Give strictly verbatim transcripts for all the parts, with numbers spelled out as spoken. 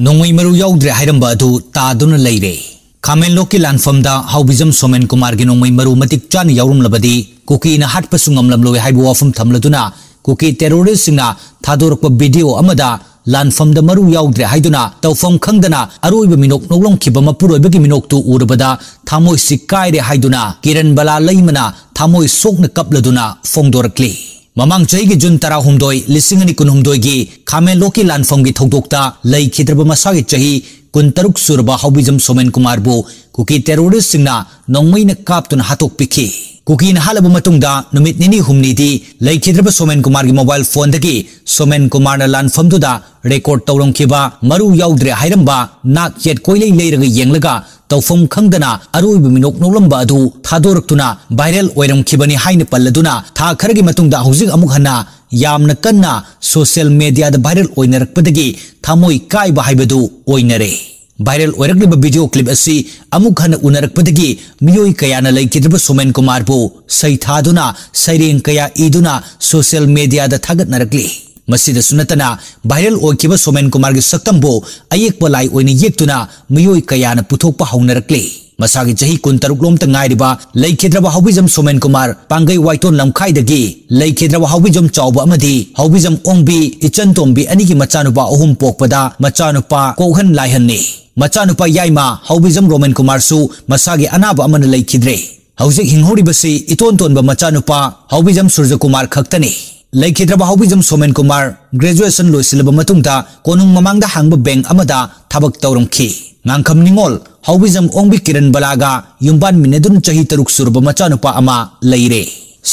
ꯅꯣꯡꯃꯩ ꯃꯔꯨ ꯌꯥꯎꯗ꯭ꯔꯦ ꯍꯥꯏꯔꯝꯕ ꯑꯗꯨ ꯇꯥꯗꯨꯅ ꯂꯩꯔꯦ꯫ ꯈꯥꯃꯦꯟꯂꯣꯛꯀꯤ ꯂꯥꯟꯐꯝꯗ ꯍꯥꯎꯕꯤꯖꯝ ꯁꯣꯃꯦꯟ ꯀꯨꯃꯥꯔꯒꯤ ꯅꯣꯡꯃꯩ ꯃꯔꯨ ꯃꯇꯤꯛ ꯆꯥꯅ ꯌꯥꯎꯔꯝꯂꯕꯗꯤ ꯀꯨꯀꯤꯅ ꯍꯥꯠꯄꯁꯨ ꯉꯝꯂꯝꯂꯣꯏ ꯍꯥꯏꯕ ꯋꯥꯐꯝ ꯊꯝꯂꯗꯨꯅ, ꯀꯨꯀꯤ ꯇꯦꯔꯣꯔꯤꯁꯁꯤꯡꯅ ꯊꯥꯗꯣꯔꯛꯄ ꯚꯤꯗꯤꯑꯣ ꯑꯃꯗ ꯂꯥꯟꯐꯝꯗ ꯃꯔꯨ ꯌꯥꯎꯗ꯭ꯔꯦ ꯍꯥꯏꯗꯨꯅ ꯇꯧꯐꯝ ꯈꯪꯗꯅ ꯑꯔꯣꯏꯕ ꯃꯤꯅꯣꯛ ꯅꯣꯛꯂꯝꯈꯤꯕ ꯃꯄꯨꯔꯣꯏꯕꯒꯤ ꯃꯤꯅꯣꯛꯇꯨ ꯎꯔꯕꯗ ꯊꯃꯣꯏꯁꯤ ꯀꯥꯏꯔꯦ ꯍꯥꯏꯗꯨꯅ ꯀꯤꯔꯟ ꯕꯂꯥ ꯂꯩꯃꯅ ꯊꯃꯣꯏ ꯁꯣꯛꯅ ꯀꯞꯂꯗꯨꯅ ꯐꯣꯡꯗꯣꯔꯛꯂꯤ꯫ ꯃꯃꯥꯡ ꯆꯍꯤꯒꯤ ꯖꯨꯟ ꯇꯔꯥꯍꯨꯝꯗꯣꯏ, ꯂꯤꯁꯤꯡ ꯑꯅꯤ ꯀꯨꯟꯍꯨꯝꯗꯣꯏꯒꯤ ꯈꯥꯃꯦꯟꯂꯣꯛꯀꯤ ꯂꯥꯟꯐꯝꯒꯤ ꯊꯧꯗꯣꯛꯇ ꯂꯩꯈꯤꯗ꯭ꯔꯕ ꯃꯁꯥꯒꯤ ꯆꯍꯤ ꯀꯨꯟꯇꯔꯨꯛ ꯁꯨꯔꯕ ꯍꯥꯎꯕꯤꯖꯝ ꯁꯣꯃꯦꯟ ꯀꯨꯃꯥꯔꯕꯨ ꯀꯨꯀꯤ ꯇꯦꯔꯣꯔꯤꯁꯁꯤꯡꯅ ꯅꯣꯡꯃꯩꯅ ꯀꯥꯞꯇꯨꯅ ꯍꯥꯠꯇꯣꯛꯄꯤꯈꯤ꯫ ꯀꯨꯀꯤꯅ ꯍꯥꯠꯂꯕ ꯃꯇꯨꯡꯗ ꯅꯨꯃꯤꯠ ꯅꯤꯅꯤ ꯍꯨꯝꯅꯤꯗꯤ ꯂꯩꯈꯤꯗ꯭ꯔꯕ ꯁꯣꯃꯦꯟ ꯀꯨꯃꯥꯔꯒꯤ ꯃꯣꯕꯥꯏꯜ ꯐꯣꯟꯗꯒꯤ ꯁꯣꯃꯦꯟ ꯀꯨꯃꯥꯔꯅ ꯂꯥꯟꯐꯝꯗꯨꯗ ꯔꯦꯀꯣꯔꯗ ꯇꯧꯔꯝꯈꯤꯕ ꯃꯔꯨ ꯌꯥꯎꯗ꯭ꯔꯦ ꯍꯥꯏꯔꯝꯕ ꯅꯥꯛ ꯌꯦꯠ ꯀꯣꯏꯂꯩ ꯂꯩꯔꯒ ꯌꯦꯡꯂꯒ ꯇꯧꯐꯝ ꯈꯪꯗꯅ ꯑꯔꯣꯏꯕ ꯃꯤꯅꯣꯛ ꯅꯣꯛꯂꯝꯕ ꯑꯗꯨ ꯊꯥꯗꯣꯔꯛꯇꯨꯅ ꯚꯥꯏꯔꯦꯜ ꯑꯣꯏꯔꯝꯈꯤꯕꯅꯤ ꯍꯥꯏꯅ ꯄꯜꯂꯗꯨꯅ, ꯊꯥ ꯈꯔꯒꯤ ꯃꯇꯨꯡꯗ ꯍꯧꯖꯤꯛ ꯑꯃꯨꯛ ꯍꯟꯅ ꯌꯥꯝꯅ ꯀꯟꯅ ꯁꯣꯁꯤꯌꯦꯜ ꯃꯦꯗꯤꯌꯥꯗ ꯚꯥꯏꯔꯦꯜ ꯑꯣꯏꯅꯔꯛꯄꯗꯒꯤ ꯊꯃꯣꯏ ꯀꯥꯏꯕ ꯍꯥꯏꯕꯗꯨ ꯑꯣꯏꯅꯔꯦ꯫ ꯚꯥꯏꯔꯦꯜ ꯑꯣꯏꯔꯛꯂꯤꯕ ꯚꯤꯗꯤꯑꯣ ꯀ꯭ꯂꯤꯞ ꯑꯁꯤ ꯑꯃꯨꯛ ꯍꯟꯅ ꯎꯅꯔꯛꯄꯗꯒꯤ ꯃꯤꯑꯣꯏ ꯀꯌꯥꯅ ꯂꯩꯈꯤꯗ꯭ꯔꯕ ꯁꯣꯃꯦꯟ ꯀꯨꯃꯥꯔꯕꯨ ꯁꯩꯊꯥꯗꯨꯅ, ꯁꯩꯔꯦꯡ ꯀꯌꯥ ꯏꯗꯨꯅ ꯁꯣꯁꯤꯌꯦꯜ ꯃꯦꯗꯤꯌꯥꯗ ꯊꯥꯒꯠꯅꯔꯛꯂꯤ꯫ ꯃꯁꯤꯗꯁꯨ ꯅꯠꯇꯅ, ꯚꯥꯏꯔꯦꯜ ꯑꯣꯏꯈꯤꯕ ꯁꯣꯃꯦꯟ ꯀꯨꯃꯥꯔꯒꯤ ꯁꯛꯇꯝꯕꯨ ꯑꯌꯦꯛꯄ ꯂꯥꯏ ꯑꯣꯏꯅ ꯌꯦꯛꯇꯨꯅ ꯃꯤꯑꯣꯏ ꯀꯌꯥꯅ ꯄꯨꯊꯣꯛꯄ ꯍꯧꯅꯔꯛꯂꯤ꯫ ꯃꯁꯥꯒꯤ ꯆꯍꯤ ꯀꯨꯟꯇꯔꯨꯛ ꯂꯣꯝꯇ ꯉꯥꯏꯔꯤꯕ ꯂꯩꯈꯤꯗ꯭ꯔꯕ ꯍꯥꯎꯕꯤꯖꯝ ꯁꯣꯃꯦꯟ ꯀꯨꯃꯥꯔ ꯄꯥꯡꯒꯩ ꯋꯥꯏꯇꯣꯟ ꯂꯝꯈꯥꯏꯗꯒꯤ ꯂꯩꯈꯤꯗ꯭ꯔꯕ ꯍꯥꯎꯕꯤꯖꯝ ꯆꯥꯎꯕ ꯑꯃꯗꯤ ꯍꯥꯎꯕꯤꯖꯝ ꯑꯣꯡꯕꯤ ꯏꯆꯟ ꯇꯣꯝꯕꯤ ꯑꯅꯤꯒꯤ ꯃꯆꯥꯅꯨꯄꯥ ꯑꯍꯨꯝ ꯄꯣꯛꯄꯗ ꯃꯆꯥꯅꯨꯄꯥ ꯀꯣꯛꯍꯟ ꯂꯥꯏꯍꯟꯅꯤ꯫ ꯃꯆꯥꯅꯨꯄꯥ ꯌꯥꯏꯃ ꯍꯥꯎꯕꯤꯖꯝ ꯔꯣꯃꯦꯟ ꯀꯨꯃꯥꯔꯁꯨ ꯃꯁꯥꯒꯤ ꯑꯅꯥꯕ ꯑꯃꯅ ꯂꯩꯈꯤꯗ꯭ꯔꯦ꯫ ꯍꯧꯖꯤꯛ ꯍꯤꯡꯍꯧꯔꯤꯕꯁꯤ ꯏꯇꯣꯟ ꯇꯣꯟꯕ ꯃꯆꯥꯅꯨꯄꯥ ꯍꯥꯎꯕꯤꯖꯝ ꯁꯨꯔꯖ ꯀꯨꯃꯥꯔ ꯈꯛꯇꯅꯤ꯫ ꯂꯩꯈꯤꯗ꯭ꯔꯕ ꯍꯥꯎꯕꯤꯖꯝ ꯁꯣꯃꯦꯟ ꯀꯨꯃꯥꯔ ꯒ꯭ꯔꯦꯖꯨꯑꯦꯁꯟ ꯂꯣꯏꯁꯤꯜꯂꯕ ꯃꯇꯨꯡꯗ ꯀꯣꯅꯨꯡ ꯃꯃꯥꯡꯗ ꯍꯥꯡꯕ ꯕꯦꯡꯛ ꯑꯃꯗ ꯊꯕꯛ ꯇꯧꯔꯝꯈꯤ꯫ ꯉꯥꯡꯈꯝ ꯅꯤꯉꯣꯜ ꯍꯥꯎꯕꯤꯖꯝ ꯑꯣꯡꯕꯤ ꯀꯤꯔꯟ ꯕꯂꯥꯒ ꯌꯨꯝꯕꯥꯟꯃꯤꯟꯅꯗꯨꯅ ꯆꯍꯤ ꯇꯔꯨꯛ ꯁꯨꯔꯕ ꯃꯆꯥꯅꯨꯄꯥ ꯑꯃ ꯂꯩꯔꯦ꯫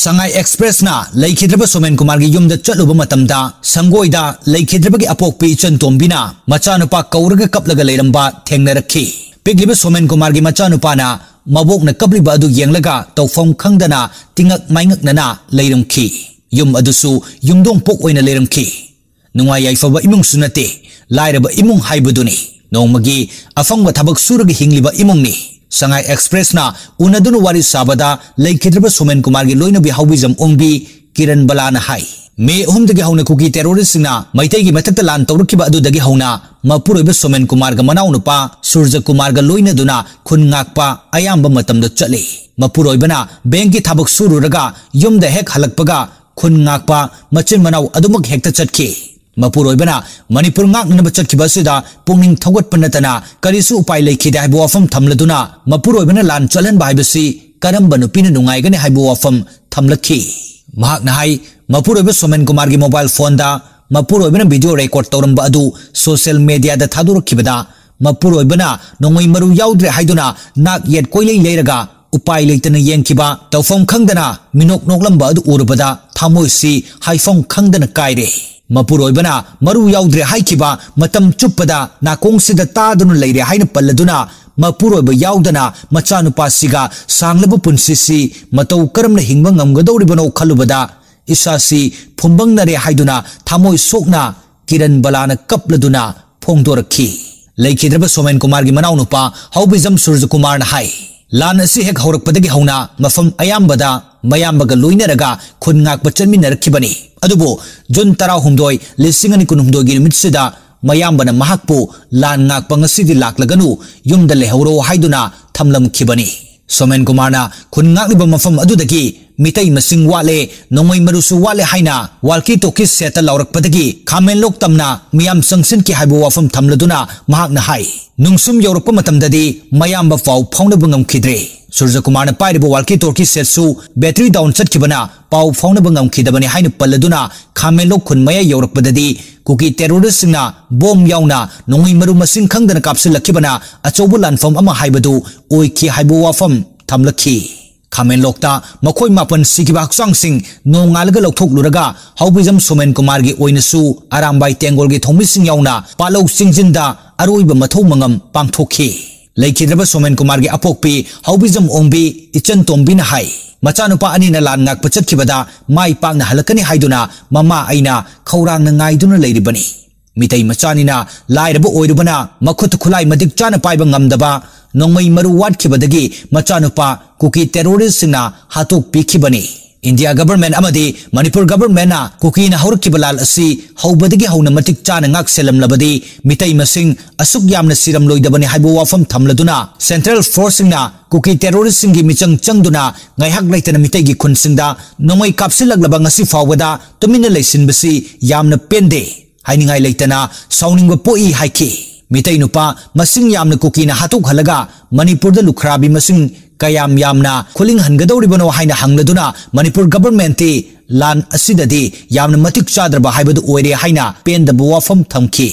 ꯁꯉꯥꯏ ꯑꯦꯛꯁꯄ꯭ꯔꯦꯁꯅ ꯂꯩꯈꯤꯗ꯭ꯔꯕ ꯁꯣꯃꯦꯟ ꯀꯨꯃꯥꯔꯒꯤ ꯌꯨꯝꯗ ꯆꯠꯂꯨꯕ ꯃꯇꯝꯗ ꯁꯪꯒꯣꯏꯗ ꯂꯩꯈꯤꯗ꯭ꯔꯕꯒꯤ ꯑꯄꯣꯛꯄꯤ ꯏꯆꯟ ꯇꯣꯝꯕꯤꯅ ꯃꯆꯥꯅꯨꯄꯥ ꯀꯧꯔꯒ ꯀꯞꯂꯒ ꯂꯩꯔꯝꯕ ꯊꯦꯡꯅꯔꯛꯈꯤ꯫ ꯄꯤꯛꯂꯤꯕ ꯁꯣꯃꯦꯟ ꯀꯨꯃꯥꯔꯒꯤ ꯃꯆꯥꯅꯨꯄꯥꯅ ꯃꯕꯣꯛꯅ ꯀꯞꯂꯤꯕ ꯑꯗꯨ ꯌꯦꯡꯂꯒ ꯇꯧꯐꯝ ꯈꯪꯗꯅ ꯇꯤꯡꯉꯛ ꯃꯥꯏꯉꯛꯅꯅ ꯂꯩꯔꯝꯈꯤ꯫ ꯌꯨꯝ ꯑꯗꯨꯁꯨ ꯌꯨꯝꯗꯣꯡ ꯄꯣꯛ ꯑꯣꯏꯅ ꯂꯩꯔꯝꯈꯤ꯫ ꯅꯨꯡꯉꯥꯏ ꯌꯥꯏꯐꯕ ꯏꯃꯨꯡꯁꯨ ꯅꯠꯇꯦ, ꯂꯥꯏꯔꯕ ꯏꯃꯨꯡ ꯍꯥꯏꯕꯗꯨꯅꯤ꯫ ꯅꯣꯡꯃꯒꯤ ꯑꯐꯪꯕ ꯊꯕꯛ ꯁꯨꯔꯒ ꯍꯤꯡꯂꯤꯕ ꯏꯃꯨꯡꯅꯤ꯫ ꯁꯉꯥꯏ ꯑꯦꯛꯁꯄ꯭ꯔꯦꯁꯅ ꯎꯅꯗꯨꯅ ꯋꯥꯔꯤ ꯁꯥꯕꯗ ꯂꯩꯈꯤꯗ꯭ꯔꯕ ꯁꯣꯃꯦꯟ ꯀꯨꯃꯥꯔꯒꯤ ꯂꯣꯏꯅꯕꯤ ꯍꯥꯎꯕꯤꯖꯝ ꯑꯣꯡꯕꯤ ꯀꯤꯔꯟ ꯕꯂꯥꯅ ꯍꯥꯏ, ꯃꯦ ꯑꯍꯨꯝꯗꯒꯤ ꯍꯧꯅ ꯀꯨꯀꯤ ꯇꯦꯔꯣꯔꯤꯁꯁꯤꯡꯅ ꯃꯩꯇꯩꯒꯤ ꯃꯊꯛꯇ ꯂꯥꯟ ꯇꯧꯔꯛꯈꯤꯕ ꯑꯗꯨꯗꯒꯤ ꯍꯧꯅ ꯃꯄꯨꯔꯣꯏꯕ ꯁꯣꯃꯦꯟ ꯀꯨꯃꯥꯔꯒ ꯃꯅꯥꯎꯅꯨꯄꯥ ꯁꯨꯔꯖ ꯀꯨꯃꯥꯔꯒ ꯂꯣꯏꯅꯗꯨꯅ ꯈꯨꯟ ꯉꯥꯛꯄ ꯑꯌꯥꯝꯕ ꯃꯇꯝꯗ ꯆꯠꯂꯤ꯫ ꯃꯄꯨꯔꯣꯏꯕꯅ ꯕꯦꯡꯛꯀꯤ ꯊꯕꯛ ꯁꯨꯔꯨꯔꯒ ꯌꯨꯝꯗ ꯍꯦꯛ ꯍꯜꯂꯛꯄꯒ ꯈꯨꯟ ꯉꯥꯛꯄ ꯃꯆꯤꯟ ꯃꯅꯥꯎ ꯑꯗꯨꯃꯛ ꯍꯦꯛꯇ ꯆꯠꯈꯤ꯫ ꯃꯄꯨꯔꯣꯏꯕꯅ ꯃꯅꯤꯄꯨꯔ ꯉꯥꯛꯅꯅꯕ ꯆꯠꯈꯤꯕ ꯑꯁꯤꯗ ꯄꯨꯛꯅꯤꯡ ꯊꯧꯒꯠꯄ ꯅꯠꯇꯅ ꯀꯔꯤꯁꯨ ꯎꯄꯥꯏ ꯂꯩꯈꯤꯗꯦ ꯍꯥꯏꯕ ꯋꯥꯐꯝ ꯊꯝꯂꯗꯨꯅ, ꯃꯄꯨꯔꯣꯏꯕꯅ ꯂꯥꯟ ꯆꯠꯍꯟꯕ ꯍꯥꯏꯕꯁꯤ ꯀꯔꯝꯕ ꯅꯨꯄꯤꯅ ꯅꯨꯡꯉꯥꯏꯒꯅꯤ ꯍꯥꯏꯕ ꯋꯥꯐꯝ ꯊꯝꯂꯛꯈꯤ꯫ ꯃꯍꯥꯛꯅ ꯍꯥꯏ, ꯃꯄꯨꯔꯣꯏꯕ ꯁꯣꯃꯦꯟ ꯀꯨꯃꯥꯔꯒꯤ ꯃꯣꯕꯥꯏꯜ ꯐꯣꯟꯗ ꯃꯄꯨꯔꯣꯏꯕꯅ ꯚꯤꯗꯤꯑꯣ ꯔꯦꯀꯣꯔꯗ ꯇꯧꯔꯝꯕ ꯑꯗꯨ ꯁꯣꯁꯤꯌꯦꯜ ꯃꯦꯗꯤꯌꯥꯗ ꯊꯥꯗꯣꯔꯛꯈꯤꯕꯗ, ꯃꯄꯨꯔꯣꯏꯕꯅ ꯅꯣꯡꯃꯩ ꯃꯔꯨ ꯌꯥꯎꯗ꯭ꯔꯦ ꯍꯥꯏꯗꯨꯅ ꯅꯥꯛ ꯌꯦꯠ ꯀꯣꯏꯂꯩ ꯂꯩꯔꯒ ꯎꯄꯥꯏ ꯂꯩꯇꯅ ꯌꯦꯡꯈꯤꯕ, ꯇꯧꯐꯝ ꯈꯪꯗꯅ ꯃꯤꯅꯣꯛ ꯅꯣꯛꯂꯝꯕ ꯑꯗꯨ ꯎꯔꯨꯕꯗ ꯊꯃꯣꯏꯁꯤ ꯍꯥꯏꯐꯝ ꯈꯪꯗꯅ ꯀꯥꯏꯔꯦ꯫ ꯃꯄꯨꯔꯣꯏꯕꯅ ꯃꯔꯨ ꯌꯥꯎꯗ꯭ꯔꯦ ꯍꯥꯏꯈꯤꯕ ꯃꯇꯝ ꯆꯨꯞꯄꯗ ꯅꯥꯀꯣꯡꯁꯤꯗ ꯇꯥꯗꯨꯅ ꯂꯩꯔꯦ ꯍꯥꯏꯅ ꯄꯜꯂꯗꯨꯅ, ꯃꯄꯨꯔꯣꯏꯕ ꯌꯥꯎꯗꯅ ꯃꯆꯥꯅꯨꯄꯥꯁꯤꯒ ꯁꯥꯡꯂꯕ ꯄꯨꯟꯁꯤꯁꯤ ꯃꯇꯧ ꯀꯔꯝꯅ ꯍꯤꯡꯕ ꯉꯝꯒꯗꯧꯔꯤꯕꯅꯣ ꯈꯜꯂꯨꯕꯗ ꯏꯁꯥꯁꯤ ꯐꯨꯝꯕꯪꯅꯔꯦ ꯍꯥꯏꯗꯨꯅ ꯊꯃꯣꯏ ꯁꯣꯛꯅ ꯀꯤꯔꯟ ꯕꯂꯥꯅ ꯀꯞꯂꯗꯨꯅ ꯐꯣꯡꯗꯣꯔꯛꯈꯤ꯫ ꯂꯩꯈꯤꯗ꯭ꯔꯕ ꯁꯣꯃꯦꯟ ꯀꯨꯃꯥꯔꯒꯤ ꯃꯅꯥꯎꯅꯨꯄꯥ ꯍꯧꯕꯤꯖꯝ ꯁꯨꯔꯖ ꯀꯨꯃꯥꯔꯅ ꯍꯥꯏ, ꯂꯥꯟ ꯑꯁꯤ ꯍꯦꯛ ꯍꯧꯔꯛꯄꯗꯒꯤ ꯍꯧꯅ ꯃꯐꯝ ꯑꯌꯥꯝꯕꯗ ꯃꯌꯥꯝꯕꯒ ꯂꯣꯏꯅꯔꯒ ꯈꯨꯟ ꯉꯥꯛꯄ ꯆꯠꯃꯤꯟꯅꯔꯛꯈꯤꯕꯅꯤ꯫ ꯑꯗꯨꯕꯨ ꯖꯨꯟ ꯇꯔꯥꯍꯨꯝꯗꯣꯏ, ꯂꯤꯁꯤꯡ ꯑꯅꯤ ꯀꯨꯟꯍꯨꯝꯗꯣꯏꯒꯤ ꯅꯨꯃꯤꯠꯁꯤꯗ ꯃꯌꯥꯝꯕꯅ ꯃꯍꯥꯛꯄꯨ ꯂꯥꯟ ꯉꯥꯛꯄ ꯉꯁꯤꯗꯤ ꯂꯥꯛꯂꯒꯅꯨ, ꯌꯨꯝꯗ ꯂꯩꯍꯧꯔꯣ ꯍꯥꯏꯗꯨꯅ ꯊꯝꯂꯝꯈꯤꯕꯅꯤ꯫ ꯁꯣꯃꯦꯟ ꯀꯨꯃꯥꯔꯅ ꯈꯨꯟ ꯉꯥꯛꯂꯤꯕ ꯃꯐꯝ ꯑꯗꯨꯗꯒꯤ ꯃꯤꯇꯩ ꯃꯁꯤꯡ ꯋꯥꯠꯂꯦ, ꯅꯣꯡꯃꯩ ꯃꯔꯨꯁꯨ ꯋꯥꯠꯂꯦ ꯍꯥꯏꯅ ꯋꯥꯜꯀꯤ ꯇꯣꯀꯤ ꯁꯦꯠꯇ ꯂꯥꯎꯔꯛꯄꯗꯒꯤ ꯈꯥꯃꯦꯟꯂꯣꯛ ꯇꯝꯅ ꯃꯤꯌꯥꯝ ꯆꯪꯁꯤꯟꯈꯤ ꯍꯥꯏꯕ ꯋꯥꯐꯝ ꯊꯝꯂꯗꯨꯅ ꯃꯍꯥꯛꯅ ꯍꯥꯏ, ꯅꯨꯡꯁꯨꯝ ꯌꯧꯔꯛꯄ ꯃꯇꯝꯗꯗꯤ ꯃꯌꯥꯝꯕ ꯄꯥꯎ ꯐꯥꯎꯅꯕ ꯉꯝꯈꯤꯗ꯭ꯔꯦ꯫ ꯁꯨꯔꯖ ꯀꯨꯃꯥꯔꯅ ꯄꯥꯏꯔꯤꯕ ꯋꯥꯜꯀꯤ ꯇꯣꯀꯤ ꯁꯦꯠꯁꯨ ꯕꯦꯇ꯭ꯔꯤ ꯗꯥꯎꯟ ꯆꯠꯈꯤꯕꯅ ꯄꯥꯎ ꯐꯥꯎꯅꯕ ꯉꯝꯈꯤꯗꯕꯅꯤ ꯍꯥꯏꯅ ꯄꯜꯂꯗꯨꯅ ꯈꯥꯃꯦꯟꯂꯣꯛ ꯈꯨꯟ ꯃꯌꯥ ꯌꯧꯔꯛꯄꯗꯗꯤ ꯀꯨꯀꯤ ꯇꯦꯔꯣꯔꯤꯁꯁꯤꯡꯅ ꯕꯣꯝ ꯌꯥꯎꯅ ꯅꯣꯡꯃꯩ ꯃꯔꯨ ꯃꯁꯤꯡ ꯈꯪꯗꯅ ꯀꯥꯞꯁꯤꯜꯂꯛꯈꯤꯕꯅ ꯑꯆꯧꯕ ꯂꯥꯟꯐꯝ ꯑꯃ ꯍꯥꯏꯕꯗꯨ ꯑꯣꯏꯈꯤ ꯍꯥꯏꯕ ꯋꯥꯐꯝ ꯊꯝꯂꯛꯈꯤ꯫ ꯈꯥꯃꯦꯟꯂꯣꯛꯇ ꯃꯈꯣꯏ ꯃꯥꯄꯟ ꯁꯤꯈꯤꯕ ꯍꯛꯆꯥꯡꯁꯤꯡ ꯅꯣꯡꯉꯥꯜꯂꯒ ꯂꯧꯊꯣꯛꯂꯨꯔꯒ ꯍꯧꯕꯤꯖꯝ ꯁꯣꯃꯦꯟ ꯀꯨꯃꯥꯔꯒꯤ ꯑꯣꯏꯅꯁꯨ ꯑꯔꯥꯝꯕꯥꯏ ꯇꯦꯡꯒꯣꯜꯒꯤ ꯊꯧꯃꯤꯁꯤꯡ ꯌꯥꯎꯅ ꯄꯥꯠꯂꯧ ꯆꯤꯡꯖꯤꯟꯗ ꯑꯔꯣꯏꯕ ꯃꯊꯧ ꯃꯉꯝ ꯄꯥꯡꯊꯣꯛꯈꯤ꯫ ꯂꯩꯈꯤꯗ꯭ꯔꯕ ꯁꯣꯃꯦꯟ ꯀꯨꯃꯥꯔꯒꯤ ꯑꯄꯣꯛꯄꯤ ꯍꯧꯕꯤꯖꯝ ꯑꯣꯡꯕꯤ ꯏꯆꯟ ꯇꯣꯝꯕꯤꯅ ꯍꯥꯏ, ꯃꯆꯥꯅꯨꯄꯥ ꯑꯅꯤꯅ ꯂꯥꯟ ꯉꯥꯛꯄ ꯆꯠꯈꯤꯕꯗ ꯃꯥꯏ ꯄꯥꯛꯅ ꯍꯜꯂꯛꯀꯅꯤ ꯍꯥꯏꯗꯨꯅ ꯃꯃꯥ ꯑꯩꯅ ꯈꯧꯔꯥꯡꯅ ꯉꯥꯏꯗꯨꯅ ꯂꯩꯔꯤꯕꯅꯤ꯫ ꯃꯤꯇꯩ ꯃꯆꯥꯅꯤꯅ ꯂꯥꯏꯔꯕ ꯑꯣꯏꯔꯨꯕꯅ ꯃꯈꯨꯠ ꯈꯨꯠꯂꯥꯏ ꯃꯇꯤꯛ ꯆꯥꯅ ꯄꯥꯏꯕ ꯉꯝꯗꯕ, ꯅꯣꯡꯃꯩ ꯃꯔꯨ ꯋꯥꯠꯈꯤꯕꯗꯒꯤ ꯃꯆꯥꯅꯨꯄꯥ ꯀꯨꯀꯤ ꯇꯦꯔꯣꯔꯤꯁꯁꯤꯡꯅ ꯍꯥꯠꯇꯣꯛꯄꯤꯈꯤꯕꯅꯤ꯫ ꯏꯟꯗꯤꯌꯥ ꯒꯚꯔꯟꯃꯦꯟꯠ ꯑꯃꯗꯤ ꯃꯅꯤꯄꯨꯔ ꯒꯚꯔꯟꯃꯦꯟꯠꯅ ꯀꯨꯀꯤꯅ ꯍꯧꯔꯛꯈꯤꯕ ꯂꯥꯟ ꯑꯁꯤ ꯍꯧꯕꯗꯒꯤ ꯍꯧꯅ ꯃꯇꯤꯛ ꯆꯥꯅ ꯉꯥꯛ ꯁꯦꯜꯂꯝꯂꯕꯗꯤ ꯃꯤꯇꯩ ꯃꯁꯤꯡ ꯑꯁꯨꯛ ꯌꯥꯝꯅ ꯁꯤꯔꯝꯂꯣꯏꯗꯕꯅꯤ ꯍꯥꯏꯕ ꯋꯥꯐꯝ ꯊꯝꯂꯗꯨꯅ, ꯁꯦꯟꯇ꯭ꯔꯦꯜ ꯐꯣꯔꯁꯁꯤꯡꯅ ꯀꯨꯀꯤ ꯇꯦꯔꯣꯔꯤꯁ꯭ꯠꯁꯤꯡꯒꯤ ꯃꯤꯆꯪ ꯆꯪꯗꯨꯅ ꯉꯥꯏꯍꯥꯛ ꯂꯩꯇꯅ ꯃꯤꯇꯩꯒꯤ ꯈꯨꯟꯁꯤꯡꯗ ꯅꯣꯡꯃꯩ ꯀꯥꯞꯁꯤꯜꯂꯛꯂꯕ ꯉꯁꯤ ꯐꯥꯎꯕꯗ ꯇꯨꯃꯤꯟꯅ ꯂꯩꯁꯤꯟꯕꯁꯤ ꯌꯥꯝꯅ ꯄꯦꯟꯗꯦ ꯍꯥꯏꯅꯤꯡꯉꯥꯏ ꯂꯩꯇꯅ ꯁꯥꯎꯅꯤꯡꯕ ꯄꯣꯛꯏ ꯍꯥꯏꯈꯤ꯫ ꯃꯤꯇꯩ ꯅꯨꯄꯥ ꯃꯁꯤꯡ ꯌꯥꯝꯅ ꯀꯨꯀꯤꯅ ꯍꯥꯠꯇꯣꯛꯍꯜꯂꯒ ꯃꯅꯤꯄꯨꯔꯗ ꯂꯨꯈ꯭ꯔꯥꯕꯤ ꯃꯁꯤꯡ ꯀꯌꯥꯝ ꯌꯥꯝꯅ ꯈꯨꯂꯤꯡꯍꯟꯒꯗꯧꯔꯤꯕꯅꯣ ꯍꯥꯏꯅ ꯍꯪꯂꯗꯨꯅ ꯃꯅꯤꯄꯨꯔ ꯒꯚꯔꯟꯃꯦꯟꯠꯇꯤ ꯂꯥꯟ ꯑꯁꯤꯗꯗꯤ ꯌꯥꯝꯅ ꯃꯇꯤꯛ ꯆꯥꯗ꯭ꯔꯕ ꯍꯥꯏꯕꯗꯨ ꯑꯣꯏꯔꯦ ꯍꯥꯏꯅ ꯄꯦꯟꯗꯕ ꯋꯥꯐꯝ ꯊꯝꯈꯤ꯫